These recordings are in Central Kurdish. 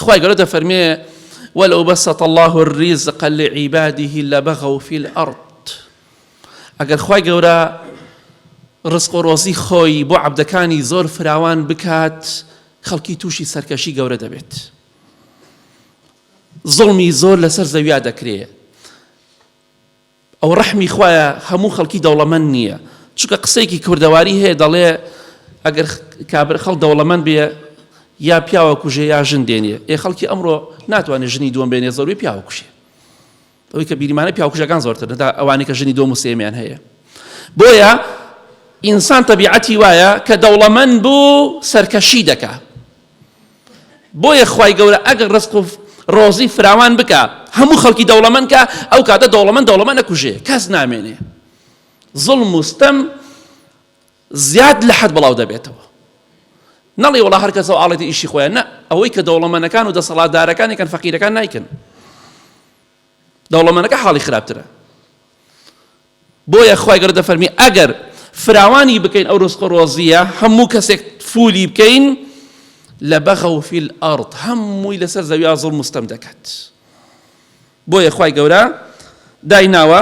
خوای گەورە دەفەرمێ ولو بسط الله الرزق لعباده لبغوا في الأرض ئەگەر خوای گەورە ڕزق و ڕۆزی خۆی بۆ عەبدەکانی زۆر فراوان بکات خەڵکی تووشی سەرکەشی گەورە دەبێت زوڵمی زۆر لەسەر زەویا دەکرێ ئەوە ڕەحمی خوایە هەموو خەڵکی دەوڵەمەند نییە چونکە قسەیەکی کوردەواری هەیە دەڵێ ئەگەر کابر خەڵک دەوڵەمەند بێ یا پیاوە کوژێ یا ژن دێنێ ئێ خەڵکی ئەمڕۆ ناتوانێت ژنی دووەم بێنێ زۆربەی پیاوە کوژێ ئەوەی کە بیریمانە پیاوکوژەکان زۆرتر تا ئەوانەی کە ژنی دووەم و سێمیان هەیە بۆیە ئینسان تەبیعەتی وایە کە دەوڵەمەند بوو سەرکەشی دەکا بۆیە خوای گەورە ئەگەر ڕزق و ڕۆزی فراوان بکا هەموو خەڵکی دەوڵەمەند کا ئەو کاتە دەوڵەمەند دەوڵەمەند نەکوژێ کەس نامێنێ زوڵم و ستەم زیاد لە حەد بڵاو دەبێتەوە نەڵێ وڵا هەر کەسەوە ئاڵێتی ئیشی خۆیان نە ئەوەی کە دەوڵەمەنەکان و دەسەڵاتدارەکانێکن فەقیرەکان نایکەن دەوڵەمەنەکە حاڵی خراپترە بۆیە خوای گەورە دەفەرمی ئەگەر فراوانی بکەین ئەو ڕزق و ڕۆزیە هەموو کەسێک فولی بکەین لبغوا في الأرض هەمووی لەسەر زەویا زوڵم و ستەم دەکات بۆیە خوای گەورە دایناوە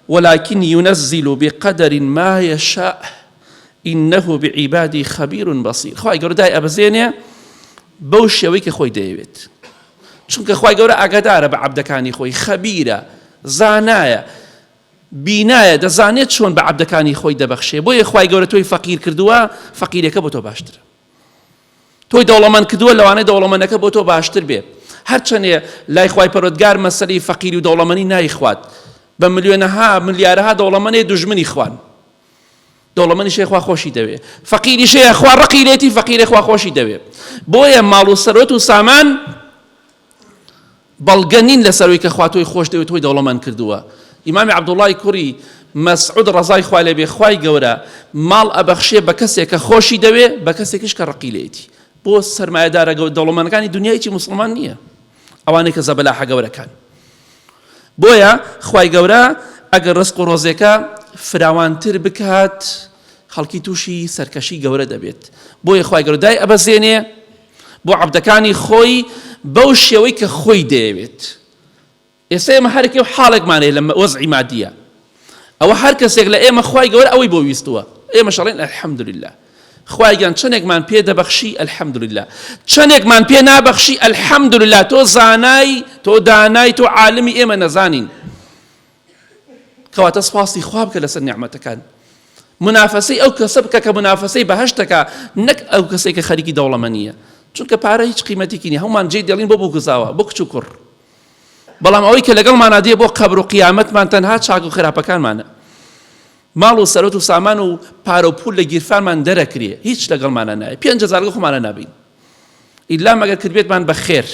ولكن ينزل بقدر ما يشاء إنه بعباده خبير بصير خوای گەورە دای ئەبەزێنێ بەو شێوەی کە خۆی دەیەوێت چونکە خوای گەورە ئاگادارە بە عەبدەکانی خۆی خەبیرە زانایە بینایە دەزانێت چۆن بە عەبدەکانی خۆی دەبەخشێ بۆیە خوای گەورە تۆی فەقیر کردووە فەقیرەکە بۆ تۆ باشترە تۆی دەوڵەمەند کردووە لەوانەیە دەوڵەمەندەکە بۆ تۆ باشتر بێ هەرچەنێ لای خوای پەروەردگار مەسەلەی فەقیری و دەوڵەمەنی نایخوات بە ملیۆنەها ملیارەها دەوڵەمەنێ دوژمنی خوان دەوڵەمەنیش هەیە خوا خۆشی دەوێ فەقیریش هەیە خوا ڕقی لێتی فەقیرە خوا خۆشی دەوێ بۆیە ماڵ و سەرۆت و سامان بەڵگە نین لەسەروی کە خوا تۆی خۆش دەوێت تۆی دەوڵەمەند کردووە ئیمامی عەبدوڵای کوڕی مەسعود ڕەزای خوا لێ بێ خوای گەورە ماڵ ئەبەخشێ بە کەسێک کە خۆشی دەوێ بە کەسێکیش کە ڕقی لێیەتی بۆ سەرمایەدارە دەوڵەمەندەکانی دنیا هیچی موسڵمان نییە ئەوانەی کە زەبەلاحە گەورەکان بۆیە خوای گەورە ئەگەر ڕزق و ڕۆزێکە فراوانتر بکات خەڵکی تووشی سەرکەشی گەورە دەبێت بۆیە خوای گەورە دای ئەبەزێنێ بۆ عەبدەکانی خۆی بەو شێوەی کە خۆی دەیەوێت ئێستا ئێمە هەرکێ و حاڵێکمان هەیە لە وەزعی مادیە ئەوە هەر کەسێک لە ئێمە خوای گەورە ئەوەی بۆ ویستووە ئێمەش ئەڵێن الحمدلله خوای گیان چەندێکمان پێ دەبەخشی الحمدلله چەندێکمان پێ نابەخشی الحمدلله تۆ زانای تۆ دانای تۆ عالمی ئێمە نەزانین کەواتە سپاسی خوا بکە لەسەر نیعمەتەکان منافەسەی ئەو کەسە بکە کە منافەسەی بەهەشتەکە نەک ئەو کەسێک کە خەریکی دەوڵەمەنیە چونکە پارە هیچ قیمەتێکی نیە هەمومان جێی دێڵین بۆ بووکزاوە بۆ کچ و کوڕ بەڵام ئەوەی کە لەگەڵمانا دێ بۆ قەبر و قیامەتمان تەنها چاک و خراپەکانمانە ماڵ و سەرۆت و سامان و پارە و پول لە گیرفانمان دەرەکرێ هیچ لەگەڵمانە نایە پێنج هەزارگە خۆمانە نابین ئیلا مەگەر کردبێتمان بە خێر.